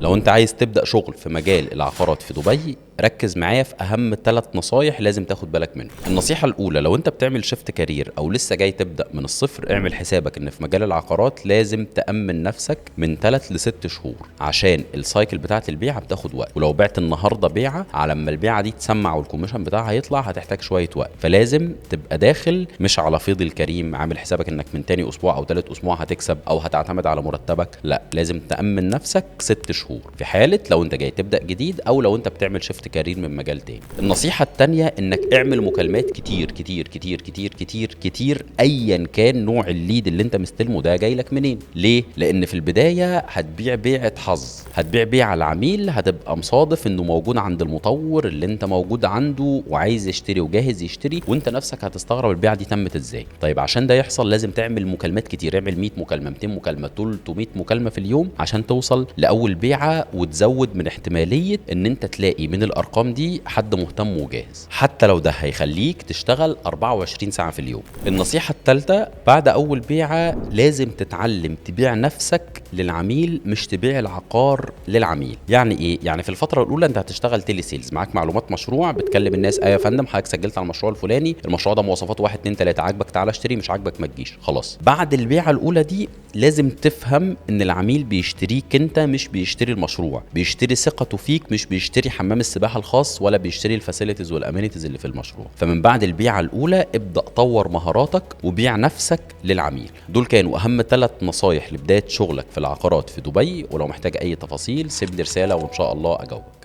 لو انت عايز تبدا شغل في مجال العقارات في دبي، ركز معايا في اهم 3 نصايح لازم تاخد بالك منهم. النصيحة الاولى، لو انت بتعمل shift career او لسه جاي تبدا من الصفر، اعمل حسابك ان في مجال العقارات لازم تامن نفسك من 3 ل 6 شهور، عشان ال cycle بتاعه البيعة بتاخد وقت. ولو بعت النهارده بيعه، على ما البيعة دي تسمع وال commission بتاعها يطلع هتحتاج شوية وقت. فلازم تبقى داخل مش على فيض الكريم، عامل حسابك انك من تاني اسبوع او تالت اسبوع هتكسب او هتعتمد على مرتبك. لا، لازم تامن نفسك 6 شهور في حاله لو انت جاي تبدا جديد او لو انت بتعمل shift career من مجال تاني. النصيحة التانية، انك اعمل مكالمات كتير كتير كتير كتير كتير كتير، ايا كان نوع ال lead اللي انت مستلمه ده جاي لك منين. ليه؟ لان في البداية هتبيع بيعه حظ، هتبيع بيعه العميل هتبقى مصادف انه موجود عند المطور اللي انت موجود عنده وعايز يشتري وجاهز يشتري، وانت نفسك هتستغرب البيعة دي تمت ازاي. طيب، عشان ده يحصل لازم تعمل مكالمات كتير. اعمل 100 مكالمه، 200 مكالمه، 300 مكالمة في اليوم عشان توصل لاول بيعه، وتزود من احتمالية ان انت تلاقي من الارقام دي حد مهتم وجاهز، حتى لو ده هيخليك تشتغل 24 ساعة في اليوم. النصيحة الثالثه، بعد اول بيعه لازم تتعلم تبيع نفسك للعميل، مش تبيع العقار للعميل. يعني ايه؟ يعني في الفترة الاولى انت هتشتغل telesales، معاك معلومات مشروع، بتكلم الناس: ايوه يا فندم، حضرتك سجلت على المشروع الفلاني، المشروع ده مواصفاته 1 2 3، عاجبك تعالى اشتري، مش عاجبك ما تجيش، خلاص. بعد البيعة الاولى دي لازم تفهم ان العميل بيشتريك انت، مش بيشتري المشروع، بيشتري ثقته فيك، مش بيشتري حمام السباحة الخاص ولا بيشتري ال facilities وال amenities اللي في المشروع. فمن بعد البيعة الاولى ابدا طور مهاراتك وبيع نفسك للعميل. دول كانوا اهم 3 نصايح لبداية شغلك في العقارات في دبي، ولو محتاج اي تفاصيل سيب لي رسالة وان شاء الله اجاوبك.